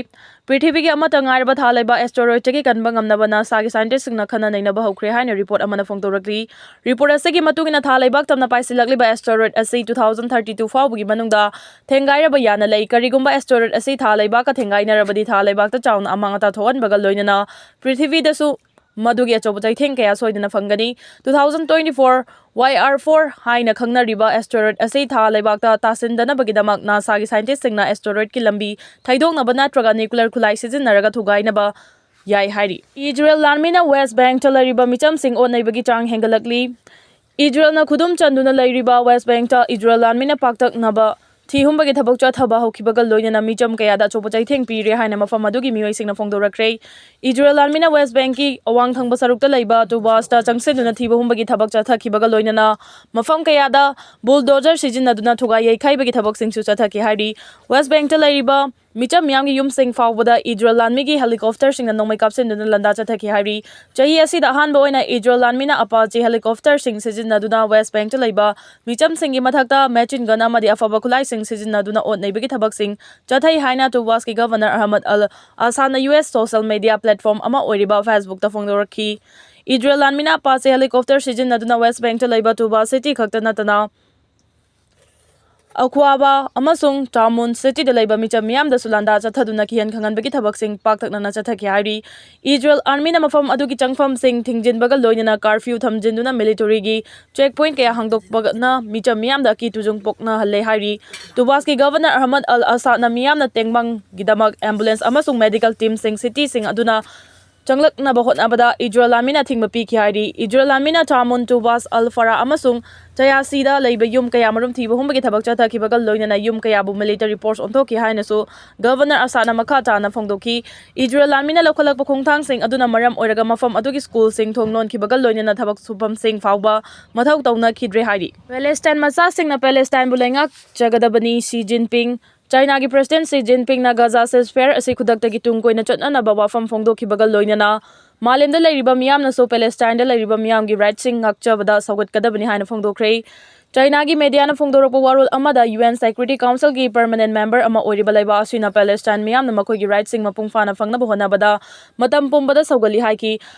ꯄ꯭ꯔꯤꯊꯤꯕꯤꯒꯤ ꯑꯃꯠꯇ ꯉꯥꯏꯔꯕ ꯊꯥ ꯂꯩꯕꯥꯛ ꯑꯦꯁꯇꯦꯔꯣꯏꯗꯇꯒꯤ ꯀꯟꯕ ꯉꯝꯅꯕ ꯅꯥꯁꯥꯒꯤ ꯁꯥꯏꯟꯇꯤꯁ꯭ꯠꯁꯤꯡꯅ ꯈꯟꯅ ꯅꯩꯅꯕ ꯍꯧꯈ꯭ꯔꯦ ꯍꯥꯏꯅ ꯔꯤꯄꯣꯔꯠ ꯑꯃꯅ ꯐꯣꯡꯗꯣꯔꯛꯂꯤ꯫ ꯔꯤꯄꯣꯔꯠ ꯑꯁꯤꯒꯤ ꯃꯇꯨꯡ ꯏꯟꯅ ꯊꯥ ꯂꯩꯕꯥꯛ ꯇꯝꯅ ꯄꯥꯏꯁꯤꯜꯂꯛꯂꯤꯕ ꯑꯦꯁꯇꯦꯔꯣꯏꯗ ꯑꯁꯤ two thousand thirty two ꯐꯥꯎꯕꯒꯤ ꯃꯅꯨꯡꯗ ꯊꯦꯡꯒꯥꯏꯔꯕ ꯌꯥꯅ ꯂꯩ꯫ ꯀꯔꯤꯒꯨꯝꯕ ꯑꯦꯁꯇꯦꯔꯣꯏꯗ ꯑꯁꯤ ꯊꯥ ꯂꯩꯕꯥꯛꯀ ꯊꯦꯡꯒꯥꯏꯅꯔꯕꯗꯤ ꯊꯥ ꯂꯩꯕꯥꯛꯇ ꯆꯥꯎꯅ ꯑꯃꯥꯡ ꯑꯇꯥ ꯊꯣꯛꯍꯟꯕꯒ ꯂꯣꯏꯅꯅ ꯄ꯭ꯔꯤꯊꯤꯕꯤꯗꯁꯨ ꯃꯗꯨꯒꯤ ꯑꯆꯧꯕ ꯆꯩꯊꯦꯡ ꯀꯌꯥ ꯁꯣꯏꯗꯅ ꯐꯪꯒꯅꯤ꯫ Two thousand twenty four Y R four ꯍꯥꯏꯅ ꯈꯪꯅꯔꯤꯕ ꯑꯦꯁꯇꯦꯔꯣꯏꯗ ꯑꯁꯤ ꯊꯥ ꯂꯩꯕꯥꯛꯇ ꯇꯥꯁꯤꯟꯗꯅꯕꯒꯤꯗꯃꯛ ꯅꯥꯁꯥꯒꯤ ꯁꯥꯏꯟꯇꯤꯁ꯭ꯠꯁꯤꯡꯅ ꯑꯦꯁꯇꯦꯔꯣꯏꯗꯀꯤ ꯂꯝꯕꯤ ꯊꯩꯗꯣꯛꯅꯕ ꯅꯠꯇ꯭ꯔꯒ ꯅ꯭ꯌꯨꯀ꯭ꯂꯤꯌꯔ ꯈꯨꯠꯂꯥꯏ ꯁꯤꯖꯤꯟꯅꯔꯒ ꯊꯨꯒꯥꯏꯅꯕ ꯌꯥꯏ ꯍꯥꯏꯔꯤ꯫ ꯏꯖꯔꯦꯜ ꯂꯥꯟꯃꯤꯅ ꯋꯦꯁ ꯕꯦꯡꯛꯇ ꯂꯩꯔꯤꯕ ꯃꯤꯆꯝꯁꯤꯡ ꯑꯣꯠ ꯅꯩꯕꯒꯤ ꯆꯥꯡ ꯍꯦꯟꯒꯠꯂꯛꯂꯤ꯫ ꯏꯖꯔꯦꯜꯅ ꯈꯨꯗꯨꯝ ꯆꯟꯗꯨꯅ ꯂꯩꯔꯤꯕ ꯋꯦꯁ ꯕꯦꯡꯛꯇ ꯏꯖꯔꯦꯜ ꯂꯥꯟꯃꯤꯅ ꯄꯥꯛꯇꯛꯅꯕ ꯊꯤ ꯍꯨꯝꯕꯒꯤ ꯊꯕꯛ ꯆꯠꯊꯕ ꯍꯧꯈꯤꯕꯒ ꯂꯣꯏꯅꯅ ꯃꯤꯆꯝ ꯀꯌꯥꯗ ꯑꯆꯧꯕ ꯆꯩꯊꯦꯡ ꯄꯤꯔꯦ ꯍꯥꯏꯅ ꯃꯐꯝ ꯑꯗꯨꯒꯤ ꯃꯤꯑꯣꯏꯁꯤꯡꯅ ꯐꯣꯡꯗꯣꯔꯛꯈ꯭ꯔꯦ꯫ ꯏꯖꯔꯦꯜ ꯂꯥꯟꯃꯤꯅ ꯋꯦꯁ ꯕꯦꯡꯛꯀꯤ ꯑꯋꯥꯡ ꯊꯪꯕ ꯁꯔꯨꯛꯇ ꯂꯩꯕ ꯇꯨꯕꯥꯁꯇ ꯆꯪꯁꯤꯟꯗꯨꯅ ꯊꯤꯕ ꯍꯨꯝꯕꯒꯤ ꯊꯕꯛ ꯆꯠꯊꯈꯤꯕꯒ ꯂꯣꯏꯅꯅ ꯃꯐꯝ ꯀꯌꯥꯗ ꯕꯨꯜꯗꯣꯖꯔ ꯁꯤꯖꯤꯟꯅꯗꯨꯅ ꯊꯨꯒꯥꯏ ꯌꯩꯈꯥꯏꯕꯒꯤ ꯊꯕꯛꯁꯤꯡꯁꯨ ꯆꯠꯊꯈꯤ ꯍꯥꯏꯔꯤ꯫ ꯋꯦꯁ ꯕꯦꯡꯛꯇ ꯂꯩꯔꯤꯕ ꯃꯤꯆꯝ ꯃꯤꯌꯥꯝꯒꯤ ꯌꯨꯝꯁꯤꯡ ꯐꯥꯎꯕꯗ ꯏꯖꯔꯦꯜ ꯂꯥꯟꯃꯤꯒꯤ ꯍꯦꯂꯤꯀꯣꯞꯇꯔꯁꯤꯡꯅ ꯅꯣꯡꯃꯩ ꯀꯥꯞꯁꯤꯟꯗꯨꯅ ꯂꯥꯟꯗꯥ ꯆꯠꯊꯈꯤ ꯍꯥꯏꯔꯤ꯫ ꯆꯍꯤ ꯑꯁꯤꯗ ꯑꯍꯥꯟꯕ ꯑꯣꯏꯅ ꯏꯖꯔꯦꯜ ꯂꯥꯟꯃꯤꯅ ꯑꯄꯥꯆꯦ ꯍꯦꯂꯤꯀꯣꯞꯇꯔꯁꯤꯡ ꯁꯤꯖꯤꯟꯅꯗꯨꯅ ꯋꯦꯁ ꯕꯦꯡꯛꯇ ꯂꯩꯕ ꯃꯤꯆꯝꯁꯤꯡꯒꯤ ꯃꯊꯛꯇ ꯃꯦꯆꯤꯟ ꯒꯟ ꯑꯃꯗꯤ ꯑꯐꯕ ꯈꯨꯠꯂꯥꯏꯁꯤꯡ ꯁꯤꯖꯤꯟꯅꯗꯨꯅ ꯑꯣꯠ ꯅꯩꯕꯒꯤ ꯊꯕꯛꯁꯤꯡ ꯆꯠꯊꯩ ꯍꯥꯏꯅ ꯇꯨꯕꯥꯁꯀꯤ ꯒꯚꯔꯅꯔ ꯑꯍꯃꯗ ꯑꯜ ꯑꯁꯥꯗꯅ U S social media platform ꯑꯃ ꯑꯣꯏꯔꯤꯕ ꯐꯦꯁꯕꯨꯛꯇ ꯐꯣꯡꯗꯣꯔꯛꯈꯤ꯫ ꯏꯖꯔꯦꯜ ꯂꯥꯟꯃꯤꯅ ꯑꯄꯥꯆꯦ ꯍꯦꯂꯤꯀꯣꯞꯇꯔ ꯁꯤꯖꯤꯟꯅꯗꯨꯅ ꯋꯦꯁ ꯕꯦꯡꯛꯇ ꯂꯩꯕ ꯇꯨꯕꯥꯁ ꯁꯤꯇꯤ ꯈꯛꯇ ꯅꯠꯇꯅ ꯑꯈ꯭ꯋꯥꯕꯥ ꯑꯃꯁꯨꯡ ꯇꯥꯃꯨꯟ ꯁꯤꯇꯤꯗ ꯂꯩꯕ ꯃꯤꯆꯝ ꯃꯤꯌꯥꯝꯗꯁꯨ ꯂꯥꯟꯗꯥ ꯆꯠꯊꯗꯨꯅ ꯀꯤꯍꯟ ꯈꯪꯍꯟꯕꯒꯤ ꯊꯕꯛꯁꯤꯡ ꯄꯥꯛꯇꯛꯅꯅ ꯆꯠꯊꯈꯤ ꯍꯥꯏꯔꯤ꯫ ꯏꯖꯔꯦꯜ ꯑꯥꯔꯃꯤꯅ ꯃꯐꯝ ꯑꯗꯨꯒꯤ ꯆꯪꯐꯝꯁꯤꯡ ꯊꯤꯡꯖꯤꯟꯕꯒ ꯂꯣꯏꯅꯅ ꯀꯥꯔꯐ꯭ꯌꯨ ꯊꯝꯖꯤꯟꯗꯨꯅ ꯃꯤꯂꯤꯇꯔꯤꯒꯤ ꯆꯦꯛ ꯄꯣꯏꯟꯠ ꯀꯌꯥ ꯍꯥꯡꯗꯣꯛꯄꯅ ꯃꯤꯆꯝ ꯃꯤꯌꯥꯝꯗ ꯑꯀꯤ ꯇꯨꯖꯨꯡ ꯄꯣꯛꯅꯍꯜꯂꯦ ꯍꯥꯏꯔꯤ꯫ ꯇꯨꯕꯥꯁꯀꯤ ꯒꯚꯔꯅꯔ ꯑꯍꯃꯗ ꯑꯜ ꯑꯁꯥꯗꯅ ꯃꯤꯌꯥꯝꯅ ꯇꯦꯡꯕꯥꯡꯒꯤꯗꯃꯛ ꯑꯦꯝꯕꯨꯂꯦꯟꯁ ꯑꯃꯁꯨꯡ ꯃꯦꯗꯤꯀꯦꯜ ꯇꯤꯝꯁꯤꯡ ꯁꯤꯇꯤꯁꯤꯡ ꯑꯗꯨꯅ ꯆꯪꯂꯛꯅꯕ ꯍꯣꯠꯅꯕꯗ ꯏꯖꯔꯦꯜ ꯂꯥꯟꯃꯤꯅ ꯑꯊꯤꯡꯕ ꯄꯤꯈꯤ ꯍꯥꯏꯔꯤ꯫ ꯏꯖꯔꯦꯜ ꯂꯥꯟꯃꯤꯅ ꯇꯥꯃꯨꯟ ꯇꯨꯕꯥꯁ ꯑꯜ ꯐꯔꯥ ꯑꯃꯁꯨꯡ ꯆꯌꯥꯁꯤꯗ ꯂꯩꯕ ꯌꯨꯝ ꯀꯌꯥꯃꯔꯨꯝ ꯊꯤꯕ ꯍꯨꯝꯕꯒꯤ ꯊꯕꯛ ꯆꯠꯊꯈꯤꯕꯒ ꯂꯣꯏꯅꯅ ꯌꯨꯝ ꯀꯌꯥꯕꯨ military force ꯑꯣꯟꯊꯣꯛꯈꯤ ꯍꯥꯏꯅꯁꯨ ꯒꯕꯔꯅꯔ ꯑꯁꯥꯗꯅ ꯃꯈꯥ ꯇꯥꯅ ꯐꯣꯡꯗꯣꯛꯈꯤ꯫ ꯏꯖꯔꯦꯜ ꯂꯥꯟꯃꯤꯅ ꯂꯧꯈꯠꯂꯛꯄ ꯈꯣꯡꯊꯥꯡꯁꯤꯡ ꯑꯗꯨꯅ ꯃꯔꯝ ꯑꯣꯏꯔꯒ ꯃꯐꯝ ꯑꯗꯨꯒꯤ ꯁ꯭ꯀꯨꯜꯁꯤꯡ ꯊꯣꯡ ꯂꯣꯟꯈꯤꯕꯒ ꯂꯣꯏꯅꯅ ꯊꯕꯛ ꯁꯨꯐꯝꯁꯤꯡ ꯐꯥꯎꯕ ꯃꯊꯧ ꯇꯧꯅꯈꯤꯗ꯭ꯔꯦ ꯍꯥꯏꯔꯤ꯫ ꯄꯦꯂꯦꯁꯇꯥꯏꯟ ꯃꯆꯥꯁꯤꯡꯅ ꯄꯦꯂꯦꯁꯇꯥꯏꯟꯕꯨ ꯂꯩꯉꯥꯛꯆꯒꯗꯕꯅꯤ꯫ ꯁꯤ ꯖꯤꯟꯄꯤꯡ꯫ ꯆꯥꯏꯅꯥꯒꯤ ꯄ꯭ꯔꯁꯤꯗꯦꯟꯠ ꯁꯤ ꯖꯤꯟꯄꯤꯡꯅ ꯒꯥꯖꯥ ceasefire ꯑꯁꯤ ꯈꯨꯗꯛꯇꯒꯤ ꯇꯨꯡ ꯀꯣꯏꯅ ꯆꯠꯅꯅꯕ ꯋꯥꯐꯝ ꯐꯣꯡꯗꯣꯛꯈꯤꯕꯒ ꯂꯣꯏꯅꯅ ꯃꯥꯂꯦꯝꯗ ꯂꯩꯔꯤꯕ ꯃꯤꯌꯥꯝꯅꯁꯨ ꯄꯦꯂꯦꯁꯇꯥꯏꯟꯗ ꯂꯩꯔꯤꯕ ꯃꯤꯌꯥꯝꯒꯤ rightꯁꯤꯡ ꯉꯥꯛꯆꯕꯗ ꯁꯧꯒꯠꯀꯗꯕꯅꯤ ꯍꯥꯏꯅ ꯐꯣꯡꯗꯣꯛꯈ꯭ꯔꯦ꯫ ꯆꯥꯏꯅꯥꯒꯤ mediaꯅ ꯐꯣꯡꯗꯣꯔꯛꯄ ꯋꯥꯔꯣꯜ ꯑꯃꯗ UN Security Councilꯒꯤ permanent member ꯑꯃ ꯑꯣꯏꯔꯤꯕ ꯂꯩꯕꯥꯛ ꯑꯁꯤꯅ ꯄꯦꯂꯦꯁꯇꯥꯏꯟ ꯃꯤꯌꯥꯝꯅ ꯃꯈꯣꯏꯒꯤ rightꯁꯤꯡ ꯃꯄꯨꯡ ꯐꯥꯅ ꯐꯪꯅꯕ ꯍꯣꯠꯅꯕꯗ ꯃꯇꯝ ꯄꯨꯝꯕꯗ ꯁꯧꯒꯠꯂꯤ ꯍꯥꯏꯈꯤ꯫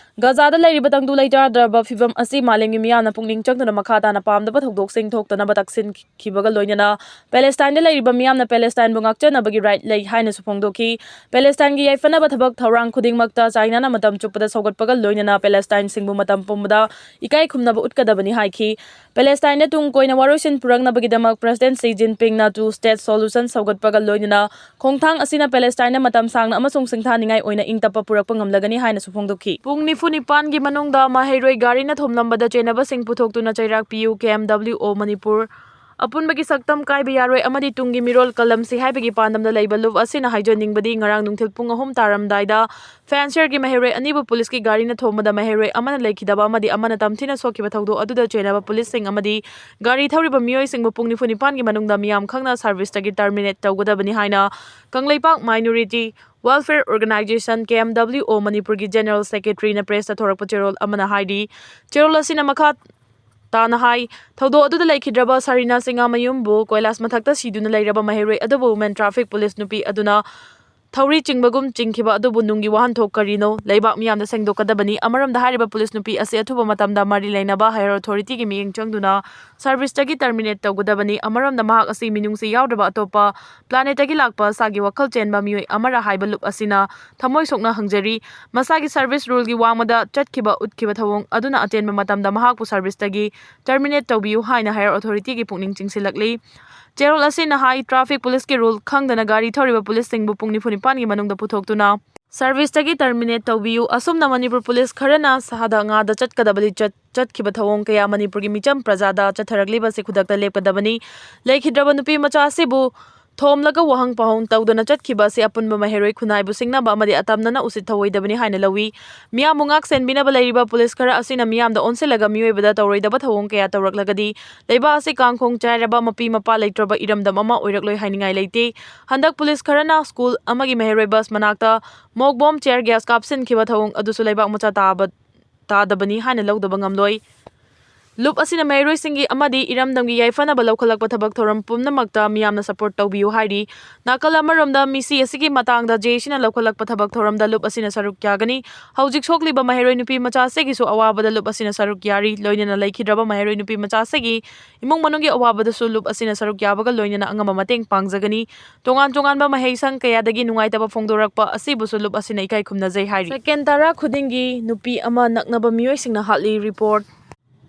ꯒꯥꯖꯥꯗ ꯂꯩꯔꯤꯕ ꯇꯪꯗꯨ ꯂꯩꯇꯥꯗ꯭ꯔꯕ ꯐꯤꯚꯝ ꯑꯁꯤ ꯃꯥꯂꯦꯝꯒꯤ ꯃꯤꯌꯥꯝꯅ ꯄꯨꯛꯅꯤꯡ ꯆꯪꯗꯨꯅ ꯃꯈꯥ ꯇꯥꯅ ꯄꯥꯝꯗꯕ ꯊꯧꯗꯣꯛꯁꯤꯡ ꯊꯣꯛꯇꯅꯕ ꯇꯛꯁꯤꯟꯈꯤꯕꯒ ꯂꯣꯏꯅꯅ ꯄꯦꯂꯦꯁꯇꯥꯏꯟꯗ ꯂꯩꯔꯤꯕ ꯃꯤꯌꯥꯝꯅ ꯄꯦꯂꯦꯁꯇꯥꯏꯟꯕꯨ ꯉꯥꯛꯆꯅꯕꯒꯤ right ꯂꯩ ꯍꯥꯏꯅꯁꯨ ꯐꯣꯡꯗꯣꯛꯈꯤ꯫ ꯄꯦꯂꯦꯁꯇꯥꯏꯟꯒꯤ ꯌꯥꯏꯐꯅꯕ ꯊꯕꯛ ꯊꯧꯔꯥꯡ ꯈꯨꯗꯤꯡꯃꯛꯇ ꯆꯥꯏꯅꯥꯅ ꯃꯇꯝ ꯆꯨꯞꯄꯗ ꯁꯧꯒꯠꯄꯒ ꯂꯣꯏꯅꯅ ꯄꯦꯂꯦꯁꯇꯥꯏꯟꯁꯤꯡꯕꯨ ꯃꯇꯝ ꯄꯨꯝꯕꯗ ꯏꯀꯥꯏ ꯈꯨꯝꯅꯕ ꯎꯠꯀꯗꯕꯅꯤ ꯍꯥꯏꯈꯤ꯫ ꯄꯦꯂꯦꯁꯇꯥꯏꯟꯗ ꯇꯨꯡ ꯀꯣꯏꯅ ꯋꯥꯔꯣꯏꯁꯤꯟ ꯄꯨꯔꯛꯅꯕꯒꯤꯗꯃꯛ ꯄ꯭ꯔꯁꯤꯗꯦꯟꯠ ꯁꯤ ꯖꯤꯟꯄꯤꯡꯅ two state solution ꯁꯧꯒꯠꯄꯒ ꯂꯣꯏꯅꯅ ꯈꯣꯡꯊꯥꯡ ꯑꯁꯤꯅ ꯄꯦꯂꯦꯁꯇꯥꯏꯟꯗ ꯃꯇꯝ ꯁꯥꯡꯅ ꯑꯃꯁꯨꯡ ꯁꯤꯡꯊꯥꯅꯤꯡꯉꯥꯏ ꯑꯣꯏꯅ ꯏꯪ ꯇꯞꯄ ꯄꯨꯔꯛꯄ ꯉꯝꯂꯒꯅꯤ ꯍꯥꯏꯅꯁꯨ ꯐꯣꯡꯗꯣꯛꯈꯤ꯫ ꯄꯨꯡ ꯅꯤꯐꯨ ꯅꯤꯄꯥꯟꯒꯤ ꯃꯅꯨꯡꯗ ꯃꯍꯩꯔꯣꯏ ꯒꯥꯔꯤꯅ ꯊꯣꯝꯂꯝꯕꯗ ꯆꯦꯟꯅꯕꯁꯤꯡ ꯄꯨꯊꯣꯛꯇꯨꯅ ꯆꯩꯔꯥꯛ ꯄꯤꯌꯨ, K M W O Manipur. ꯑꯄꯨꯟꯕꯒꯤ ꯁꯛꯇꯝ ꯀꯥꯏꯕ ꯌꯥꯔꯣꯏ ꯑꯃꯗꯤ ꯇꯨꯡꯒꯤ ꯃꯤꯔꯣꯜ ꯀꯜꯂꯝꯁꯤ ꯍꯥꯏꯕꯒꯤ ꯄꯥꯟꯗꯝꯗ ꯂꯩꯕ ꯂꯨꯞ ꯑꯁꯤꯅ ꯍꯥꯏꯖꯅꯤꯡꯕꯗꯤ ꯉꯔꯥꯡ ꯅꯨꯡꯊꯤꯜ ꯄꯨꯡ ꯑꯍꯨꯝ ꯇꯥꯔꯝꯗꯥꯏꯗ ꯐꯦꯟꯁꯤꯌꯔꯒꯤ ꯃꯍꯩꯔꯣꯏ ꯑꯅꯤꯕꯨ ꯄꯨꯂꯤꯁꯀꯤ ꯒꯥꯔꯤꯅ ꯊꯣꯝꯕꯗ ꯃꯍꯩꯔꯣꯏ ꯑꯃꯅ ꯂꯩꯈꯤꯗꯕ ꯑꯃꯗꯤ ꯑꯃꯅ ꯇꯝꯊꯤꯅ ꯁꯣꯛꯈꯤꯕ ꯊꯧꯗꯣꯛ ꯑꯗꯨꯗ ꯆꯦꯟꯅꯕ ꯄꯨꯂꯤꯁꯁꯤꯡ ꯑꯃꯗꯤ ꯒꯥꯔꯤ ꯊꯧꯔꯤꯕ ꯃꯤꯑꯣꯏꯁꯤꯡꯕꯨ ꯄꯨꯡ ꯅꯤꯐꯨ ꯅꯤꯄꯥꯟꯒꯤ ꯃꯅꯨꯡꯗ ꯃꯤꯌꯥꯝ ꯈꯪꯅ ꯁꯥꯔꯚꯤꯁꯇꯒꯤ terminate ꯇꯧꯒꯗꯕꯅꯤ ꯍꯥꯏꯅ Kangleipak Minority Welfare Organisation, K M W O ꯃꯅꯤꯄꯨꯔꯒꯤ General Secretaryꯅ pressꯇ ꯊꯣꯔꯛꯄ ꯆꯦꯔꯣꯜ ꯑꯃꯅ ꯍꯥꯏꯔꯤ꯫ ꯆꯦꯔꯣꯜ ꯑꯁꯤꯅ ꯃꯈꯥ ꯇꯥꯅ ꯍꯥꯏ, ꯊꯧꯗꯣꯛ ꯑꯗꯨꯗ ꯂꯩꯈꯤꯗ꯭ꯔꯕ ꯁꯔꯤꯅꯥ ꯁꯤꯡꯉꯥꯃꯌꯨꯝꯕꯨ ꯀꯣꯏꯂꯥꯁ ꯃꯊꯛꯇ ꯁꯤꯗꯨꯅ ꯂꯩꯔꯕ ꯃꯍꯩꯔꯣꯏ ꯑꯗꯨꯕꯨ women traffic police ꯅꯨꯄꯤ ꯑꯗꯨꯅ ꯊꯧꯔꯤ ꯆꯤꯡꯕꯒꯨꯝ ꯆꯤꯡꯈꯤꯕ ꯑꯗꯨꯕꯨ ꯅꯨꯡꯒꯤ ꯋꯥꯍꯟꯊꯣꯛ ꯀꯔꯤꯅꯣ? ꯂꯩꯕꯥꯛ ꯃꯤꯌꯥꯝꯗ ꯁꯦꯡꯗꯣꯛꯀꯗꯕꯅꯤ꯫ ꯑꯃꯔꯣꯝꯗ ꯍꯥꯏꯔꯤꯕ ꯄꯨꯂꯤꯁ ꯅꯨꯄꯤ ꯑꯁꯤ ꯑꯊꯨꯕ ꯃꯇꯝꯗ ꯃꯔꯤ ꯂꯩꯅꯕ higher authorityꯒꯤ ꯃꯤꯠꯌꯦꯡ ꯆꯪꯗꯨꯅ ꯁꯥꯔꯚꯤꯁꯇꯒꯤ terminate ꯇꯧꯒꯗꯕꯅꯤ꯫ ꯑꯃꯔꯣꯝꯗ ꯃꯍꯥꯛ ꯑꯁꯤ ꯃꯤꯅꯨꯡꯁꯤ ꯌꯥꯎꯗ꯭ꯔꯕ ꯑꯇꯣꯞꯄ planetꯇꯒꯤ ꯂꯥꯛꯄ ꯁꯥꯒꯤ ꯋꯥꯈꯜ ꯆꯦꯟꯕ ꯃꯤꯑꯣꯏ ꯑꯃꯔ ꯍꯥꯏꯕ ꯂꯨꯞ ꯑꯁꯤꯅ ꯊꯃꯣꯏ ꯁꯣꯛꯅ ꯍꯪꯖꯔꯤ꯫ ꯃꯁꯥꯒꯤ service ruleꯒꯤ ꯋꯥꯡꯃꯗ ꯆꯠꯈꯤꯕ ꯎꯠꯈꯤꯕ ꯊꯧꯑꯣꯡ ꯑꯗꯨꯅ ꯑꯇꯦꯟꯕ ꯃꯇꯝꯗ ꯃꯍꯥꯛꯄꯨ ꯁꯥꯔꯚꯤꯁꯇꯒꯤ terminate ꯇꯧꯕꯤꯌꯨ ꯍꯥꯏꯅ higher authorityꯒꯤ ꯄꯨꯛꯅꯤꯡ ꯆꯤꯡꯁꯤꯜꯂꯛꯂꯤ꯫ ꯆꯦꯔꯣꯜ ꯑꯁꯤꯅ ꯍꯥꯏ, traffic policeꯀꯤ rule ꯈꯪꯗꯅ ꯒꯥꯔꯤ ꯊꯧꯔꯤꯕ ꯄꯨꯂꯤꯁꯁꯤꯡꯕꯨ ꯄꯨꯡ ꯅꯤꯐꯨ ꯅꯤꯄꯥꯟꯒꯤ ꯃꯅꯨꯡꯗ ꯄꯨꯊꯣꯛꯇꯨꯅ ꯁꯔꯚꯤꯁꯇꯒꯤ ꯇꯔꯃꯤꯅꯦꯠ ꯇꯧꯕꯤꯌꯨ꯫ ꯑꯁꯨꯝꯅ ꯃꯅꯤꯄꯨꯔ ꯄꯨꯂꯤꯁ ꯈꯔꯅ ꯁꯍꯥꯗ ꯉꯥꯗ ꯆꯠꯀꯗꯕ ꯂꯤꯆꯠ ꯆꯠꯈꯤꯕ ꯊꯧꯑꯣꯡ ꯀꯌꯥ ꯃꯅꯤꯄꯨꯔꯒꯤ ꯃꯤꯆꯝ ꯄ꯭ꯔꯖꯥꯗ ꯆꯠꯊꯔꯛꯂꯤꯕꯁꯤ ꯈꯨꯗꯛꯇ ꯂꯦꯞꯀꯗꯕꯅꯤ꯫ ꯂꯩꯈꯤꯗ꯭ꯔꯕ ꯅꯨꯄꯤ ꯃꯆꯥ ꯑꯁꯤꯕꯨ ꯊꯣꯝꯂꯒ ꯋꯥꯍꯪ ꯄꯥꯎꯍꯪ ꯇꯧꯗꯅ ꯆꯠꯈꯤꯕ ꯑꯁꯤ ꯑꯄꯨꯟꯕ ꯃꯍꯩꯔꯣꯏ ꯈꯨꯟꯅꯥꯏꯕꯨ ꯁꯤꯡꯅꯕ ꯑꯃꯗꯤ ꯑꯇꯝꯅꯅ ꯎꯁꯤꯠ ꯊꯧꯑꯣꯏꯗꯕꯅꯤ ꯍꯥꯏꯅ ꯂꯧꯏ꯫ ꯃꯤꯌꯥꯝꯕꯨ ꯉꯥꯛ ꯁꯦꯟꯕꯤꯅꯕ ꯂꯩꯔꯤꯕ ꯄꯨꯂꯤꯁ ꯈꯔ ꯑꯁꯤꯅ ꯃꯤꯌꯥꯝꯗ ꯑꯣꯟꯁꯤꯜꯂꯒ ꯃꯤꯑꯣꯏꯕꯗ ꯇꯧꯔꯣꯏꯗꯕ ꯊꯧꯑꯣꯡ ꯀꯌꯥ ꯇꯧꯔꯛꯂꯒꯗꯤ ꯂꯩꯕꯥꯛ ꯑꯁꯤ ꯀꯥꯡꯈꯣꯡ ꯆꯥꯏꯔꯕ ꯃꯄꯤ ꯃꯄꯥ ꯂꯩꯇ꯭ꯔꯕ ꯏꯔꯝꯗꯝ ꯑꯃ ꯑꯣꯏꯔꯛꯂꯣꯏ ꯍꯥꯏꯅꯤꯡꯉꯥꯏ ꯂꯩꯇꯦ꯫ ꯍꯟꯗꯛ ꯄꯨꯂꯤꯁ ꯈꯔꯅ ꯁ꯭ꯀꯨꯜ ꯑꯃꯒꯤ ꯃꯍꯩꯔꯣꯏ ꯕꯁ ꯃꯅꯥꯛꯇ ꯃꯣꯛ ꯕꯣꯝ ꯇꯤꯌꯔ ꯒ꯭ꯌꯥꯁ ꯀꯥꯞꯁꯤꯟꯈꯤꯕ ꯊꯧꯑꯣꯡ ꯑꯗꯨꯁꯨ ꯂꯩꯕꯥꯛ ꯃꯆꯥ ꯇꯥꯕ ꯇꯥꯗꯕꯅꯤ ꯍꯥꯏꯅ ꯂꯧꯗꯕ ꯉꯝꯂꯣꯏ꯫ ꯂꯨꯞ ꯑꯁꯤꯅ ꯃꯍꯩꯔꯣꯏꯁꯤꯡꯒꯤ ꯑꯃꯗꯤ ꯏꯔꯝꯗꯝꯒꯤ ꯌꯥꯏꯐꯅꯕ ꯂꯧꯈꯠꯂꯛꯄ ꯊꯕꯛ ꯊꯧꯔꯝ ꯄꯨꯝꯅꯃꯛꯇ ꯃꯤꯌꯥꯝꯅ ꯁꯄꯣꯔꯠ ꯇꯧꯕꯤꯌꯨ ꯍꯥꯏꯔꯤ꯫ ꯅꯥꯀꯜ ꯑꯃꯔꯣꯝꯗ ꯃꯤꯁꯤ ꯑꯁꯤꯒꯤ ꯃꯇꯥꯡꯗ ꯖꯦ ꯑꯦ ꯁꯤꯅ ꯂꯧꯈꯠꯂꯛꯄ ꯊꯕꯛ ꯊꯧꯔꯝꯗ ꯂꯨꯞ ꯑꯁꯤꯅ ꯁꯔꯨꯛ ꯌꯥꯒꯅꯤ꯫ ꯍꯧꯖꯤꯛ ꯁꯣꯛꯂꯤꯕ ꯃꯍꯩꯔꯣꯏ ꯅꯨꯄꯤ ꯃꯆꯥ ꯑꯁꯤꯒꯤꯁꯨ ꯑꯋꯥꯕꯗ ꯂꯨꯞ ꯑꯁꯤꯅ ꯁꯔꯨꯛ ꯌꯥꯔꯤ꯫ ꯂꯣꯏꯅꯅ ꯂꯩꯈꯤꯗ꯭ꯔꯕ ꯃꯍꯩꯔꯣꯏ ꯅꯨꯄꯤ ꯃꯆꯥ ꯑꯁꯤꯒꯤ ꯏꯃꯨꯡ ꯃꯅꯨꯡꯒꯤ ꯑꯋꯥꯕꯗꯁꯨ ꯂꯨꯞ ꯑꯁꯤꯅ ꯁꯔꯨꯛ ꯌꯥꯕꯒ ꯂꯣꯏꯅꯅ ꯑꯉꯝꯕ ꯃꯇꯦꯡ ꯄꯥꯡꯖꯒꯅꯤ꯫ ꯇꯣꯉꯥꯟ ꯇꯣꯉꯥꯟꯕ ꯃꯍꯩꯁꯪ ꯀꯌꯥꯗꯒꯤ ꯅꯨꯡꯉꯥꯏꯇꯕ ꯐꯣꯡꯗꯣꯔꯛꯄ ꯑꯁꯤꯕꯨꯁꯨ ꯂꯨꯞ ꯑꯁꯤꯅ ꯏꯀꯥꯏ ꯈꯨꯝꯅꯖꯩ ꯍꯥꯏꯔꯤ꯫ ꯁꯦꯀꯦꯟ ꯇꯔꯥ ꯈꯨꯗꯤꯡꯒꯤ ꯅꯨꯄꯤ ꯑꯃ ꯅꯛꯅꯕ ꯃꯤꯑꯣꯏꯁꯤꯡꯅ ꯍꯥꯠꯂꯤ꯫ ꯔꯤꯄꯣꯔꯠ꯫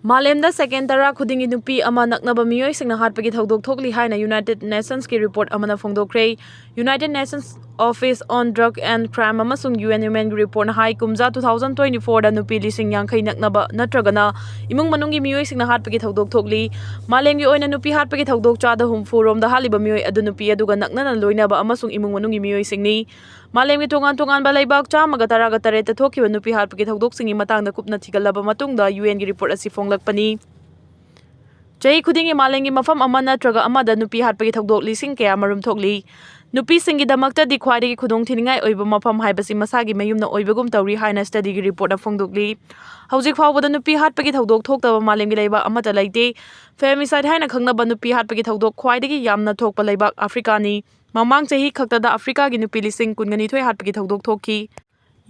ꯃꯥꯂꯦꯝꯗ ꯁꯦꯀꯦꯟ ꯇꯔꯥ ꯈꯨꯗꯤꯡꯒꯤ ꯅꯨꯄꯤ ꯑꯃ ꯅꯛꯅꯕ ꯃꯤꯑꯣꯏꯁꯤꯡꯅ ꯍꯥꯠꯄꯒꯤ ꯊꯧꯗꯣꯛ ꯊꯣꯛꯂꯤ ꯍꯥꯏꯅ ꯌꯨꯅꯥꯏꯇꯦꯗ ꯅꯦꯁꯟꯁꯀꯤ ꯔꯤꯄꯣꯔꯠ ꯑꯃꯅ ꯐꯣꯡꯗꯣꯛꯈ꯭ꯔꯦ꯫ United Nations office on drug and crime ꯑꯃꯁꯨꯡ ꯌꯨ ꯑꯦꯟ ꯋꯨꯃꯦꯟꯒꯤ ꯔꯤꯄꯣꯔꯠꯅ ꯍꯥꯏ, ꯀꯨꯝꯖꯥ ꯇꯨ ꯊꯥꯎꯖꯟ ꯇ꯭ꯋꯦꯟꯇꯤ ꯐꯣꯔꯗ ꯅꯨꯄꯤ ꯂꯤꯁꯤꯡ ꯌꯥꯡꯈꯩ ꯅꯛꯅꯕ ꯅꯠꯇ꯭ꯔꯒꯅ ꯏꯃꯨꯡ ꯃꯅꯨꯡꯒꯤ ꯃꯤꯑꯣꯏꯁꯤꯡꯅ ꯍꯥꯠꯄꯒꯤ ꯊꯧꯗꯣꯛ ꯊꯣꯛꯂꯤ꯫ ꯃꯥꯂꯦꯝꯒꯤ ꯑꯣꯏꯅ ꯅꯨꯄꯤ ꯍꯥꯠꯄꯒꯤ ꯊꯧꯗꯣꯛ ꯆꯥꯗ ꯍꯨꯝꯐꯨ ꯔꯣꯝꯗ ꯍꯥꯠꯂꯤꯕ ꯃꯤꯑꯣꯏ ꯑꯗꯨ ꯅꯨꯄꯤ ꯑꯗꯨꯒ ꯅꯛꯅꯅ ꯂꯣꯏꯅꯕ ꯑꯃꯁꯨꯡ ꯏꯃꯨꯡ ꯃꯅꯨꯡꯒꯤ ꯃꯤꯑꯣꯏꯁꯤꯡꯅꯤ꯫ ꯃꯥꯂꯦꯝꯒꯤ ꯇꯣꯉꯥꯟ ꯇꯣꯉꯥꯟꯕ ꯂꯩꯕꯥꯛ ꯆꯥꯝꯃꯒ ꯇꯔꯥꯒ ꯇꯔꯦꯠꯇ ꯊꯣꯛꯈꯤꯕ ꯅꯨꯄꯤ ꯍꯥꯠꯄꯒꯤ ꯊꯧꯗꯣꯛꯁꯤꯡꯒꯤ ꯃꯇꯥꯡꯗ ꯀꯨꯞꯅ ꯊꯤꯒꯠꯂꯕ ꯃꯇꯨꯡꯗ ꯌꯨ ꯑꯦꯟꯒꯤ ꯔꯤꯄꯣꯔꯠ ꯑꯁꯤ ꯐꯣꯡꯂꯛꯄꯅꯤ꯫ ꯆꯍꯤ ꯈꯨꯗꯤꯡꯒꯤ ꯃꯥꯂꯦꯝꯒꯤ ꯃꯐꯝ ꯑꯃ ꯅꯠꯇ꯭ꯔꯒ ꯑꯃꯗ ꯅꯨꯄꯤ ꯍꯥꯠꯄꯒꯤ ꯊꯧꯗꯣꯛ ꯂꯤꯁꯤꯡ ꯀꯌꯥ ꯃꯔꯨꯝ ꯊꯣꯛꯂꯤ꯫ ꯅꯨꯄꯤꯁꯤꯡꯒꯤꯗꯃꯛꯇꯗꯤ ꯈ꯭ꯋꯥꯏꯗꯒꯤ ꯈꯨꯗꯣꯡꯊꯤꯅꯤꯡꯉꯥꯏ ꯑꯣꯏꯕ ꯃꯐꯝ ꯍꯥꯏꯕꯁꯤ ꯃꯁꯥꯒꯤ ꯃꯌꯨꯝꯅ ꯑꯣꯏꯕꯒꯨꯝ ꯇꯧꯔꯤ ꯍꯥꯏꯅ ꯁ꯭ꯇꯗꯤꯒꯤ ꯔꯤꯄꯣꯔꯠꯅ ꯐꯣꯡꯗꯣꯛꯂꯤ꯫ ꯍꯧꯖꯤꯛ ꯐꯥꯎꯕꯗ ꯅꯨꯄꯤ ꯍꯥꯠꯄꯒꯤ ꯊꯧꯗꯣꯛ ꯊꯣꯛꯇꯕ ꯃꯥꯂꯦꯝꯒꯤ ꯂꯩꯕꯥꯛ ꯑꯃꯠꯇ ꯂꯩꯇꯦ꯫ ꯐꯦꯃꯤꯁꯥꯏꯗ ꯍꯥꯏꯅ ꯈꯪꯅꯕ ꯅꯨꯄꯤ ꯍꯥꯠꯄꯒꯤ ꯊꯧꯗꯣꯛ ꯈ꯭ꯋꯥꯏꯗꯒꯤ ꯌꯥꯝꯅ ꯊꯣꯛꯄ ꯂꯩꯕꯥꯛ ꯑꯐ꯭ꯔꯤꯀꯥꯅꯤ꯫ ꯃꯃꯥꯡ ꯆꯍꯤ ꯈꯛꯇꯗ ꯑꯐ꯭ꯔꯤꯀꯥꯒꯤ ꯅꯨꯄꯤ ꯂꯤꯁꯤꯡ ꯀꯨꯟꯒ ꯅꯤꯊꯣꯏ ꯍꯥꯠꯄꯒꯤ ꯊꯧꯗꯣꯛ ꯊꯣꯛꯈꯤ꯫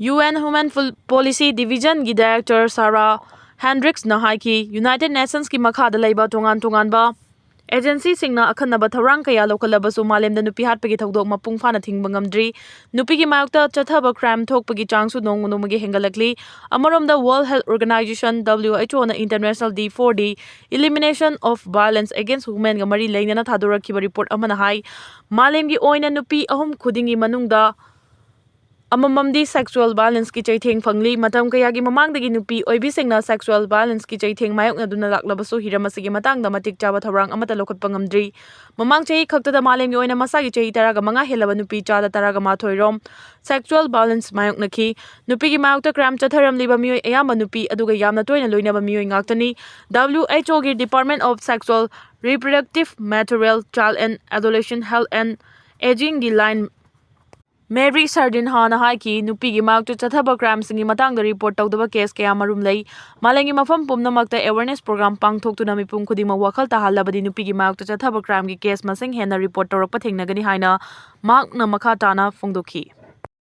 U N human full policy ꯗꯤꯚꯤꯖꯟꯒꯤ ꯗꯥꯏꯔꯦꯛꯇꯔ ꯁꯥꯔꯥ ꯍꯦꯟꯗ꯭ꯔꯤꯛꯁꯅ ꯍꯥꯏꯈꯤ, ꯌꯨꯅꯥꯏꯇꯦꯗ ꯅꯦꯁꯟꯁꯀꯤ ꯃꯈꯥꯗ ꯂꯩꯕ ꯇꯣꯉꯥꯟ ꯇꯣꯉꯥꯟꯕ ꯑꯦꯖꯦꯟꯁꯤꯁꯤꯡꯅ ꯑꯈꯟꯅꯕ ꯊꯧꯔꯥꯡ ꯀꯌꯥ ꯂꯧꯈꯠꯂꯕꯁꯨ ꯃꯥꯂꯦꯝꯗ ꯅꯨꯄꯤ ꯍꯥꯠꯄꯒꯤ ꯊꯧꯗꯣꯛ ꯃꯄꯨꯡ ꯐꯥꯅ ꯊꯤꯡꯕ ꯉꯝꯗ꯭ꯔꯤ꯫ ꯅꯨꯄꯤꯒꯤ ꯃꯥꯌꯣꯛꯇ ꯆꯠꯊꯕ ꯀ꯭ꯔꯥꯏꯝ ꯊꯣꯛꯄꯒꯤ ꯆꯥꯡꯁꯨ ꯅꯣꯡꯃ ꯅꯣꯡꯃꯒꯤ ꯍꯦꯟꯒꯠꯂꯛꯂꯤ꯫ ꯑꯃꯔꯣꯝꯗ, world health organisation, W H ꯑꯣꯅ International Day for the Elimination of Violence Against Womenꯒ ꯃꯔꯤ ꯂꯩꯅꯅ ꯊꯥꯗꯣꯔꯛꯈꯤꯕ ꯔꯤꯄꯣꯔꯠ ꯑꯃꯅ ꯍꯥꯏ, ꯃꯥꯂꯦꯝꯒꯤ ꯑꯣꯏꯅ ꯅꯨꯄꯤ ꯑꯍꯨꯝ ꯈꯨꯗꯤꯡꯒꯤ ꯃꯅꯨꯡꯗ ꯑꯃꯃꯝꯗꯤ sexual violence ꯀꯤ ꯆꯩꯊꯦꯡ ꯐꯪꯂꯤ꯫ ꯃꯇꯝ ꯀꯌꯥꯒꯤ ꯃꯃꯥꯡꯗꯒꯤ ꯅꯨꯄꯤ ꯑꯣꯏꯕꯤꯁꯤꯡꯅ sexual violence ꯀꯤ ꯆꯩꯊꯦꯡ ꯃꯥꯌꯣꯛꯅꯗꯨꯅ ꯂꯥꯛꯂꯕꯁꯨ ꯍꯤꯔꯝ ꯑꯁꯤꯒꯤ ꯃꯇꯥꯡꯗ ꯃꯇꯤꯛ ꯆꯥꯕ ꯊꯧꯔꯥꯡ ꯑꯃꯠꯇ ꯂꯧꯈꯠꯄ ꯉꯝꯗ꯭ꯔꯤ꯫ ꯃꯃꯥꯡ ꯆꯍꯤ ꯈꯛꯇꯗ ꯃꯥꯂꯦꯝꯒꯤ ꯑꯣꯏꯅ ꯃꯁꯥꯒꯤ ꯆꯍꯤ ꯇꯔꯥꯒ ꯃꯉꯥ ꯍꯦꯜꯂꯕ ꯅꯨꯄꯤ ꯆꯥꯗ ꯇꯔꯥꯒ ꯃꯥꯊꯣꯏ ꯔꯣꯝ sexual violence ꯃꯥꯌꯣꯛꯅꯈꯤ꯫ ꯅꯨꯄꯤꯒꯤ ꯃꯥꯌꯣꯛꯇ crime ꯆꯠꯊꯔꯝꯂꯤꯕ ꯃꯤꯑꯣꯏ ꯑꯌꯥꯝꯕ ꯅꯨꯄꯤ, ꯑꯗꯨꯒ ꯌꯥꯝꯅ ꯇꯣꯏꯅ ꯂꯣꯏꯅꯕ ꯃꯤꯑꯣꯏ ꯉꯥꯛꯇꯅꯤ꯫ W H O ꯒꯤ Department of Sexual, Reproductive, Maternal, Child and Adolescent Health and Aging ꯒꯤ line Mary Sardinha ꯅ ꯍꯥꯏꯈꯤ, ꯅꯨꯄꯤꯒꯤ ꯃꯥꯌꯣꯛꯇ ꯆꯠꯊꯕ crime ꯁꯤꯡꯒꯤ ꯃꯇꯥꯡꯗ report ꯇꯧꯗꯕ case ꯀꯌꯥ ꯃꯔꯨꯝ ꯂꯩ꯫ ꯃꯥꯂꯦꯝꯒꯤ ꯃꯐꯝ ꯄꯨꯝꯅꯃꯛꯇ awareness program ꯄꯥꯡꯊꯣꯛꯇꯨꯅ ꯃꯤꯄꯨꯝ ꯈꯨꯗꯤꯡꯃꯛ ꯋꯥꯈꯜ ꯇꯥꯍꯜꯂꯕꯗꯤ ꯅꯨꯄꯤꯒꯤ ꯃꯥꯌꯣꯛꯇ ꯆꯠꯊꯕ crime ꯒꯤ case ꯃꯁꯤꯡ ꯍꯦꯟꯅ report ꯇꯧꯔꯛꯄ ꯊꯦꯡꯅꯒꯅꯤ ꯍꯥꯏꯅ ꯃꯍꯥꯛꯅ ꯃꯈꯥ ꯇꯥꯅ ꯐꯣꯡꯗꯣꯛꯈꯤ꯫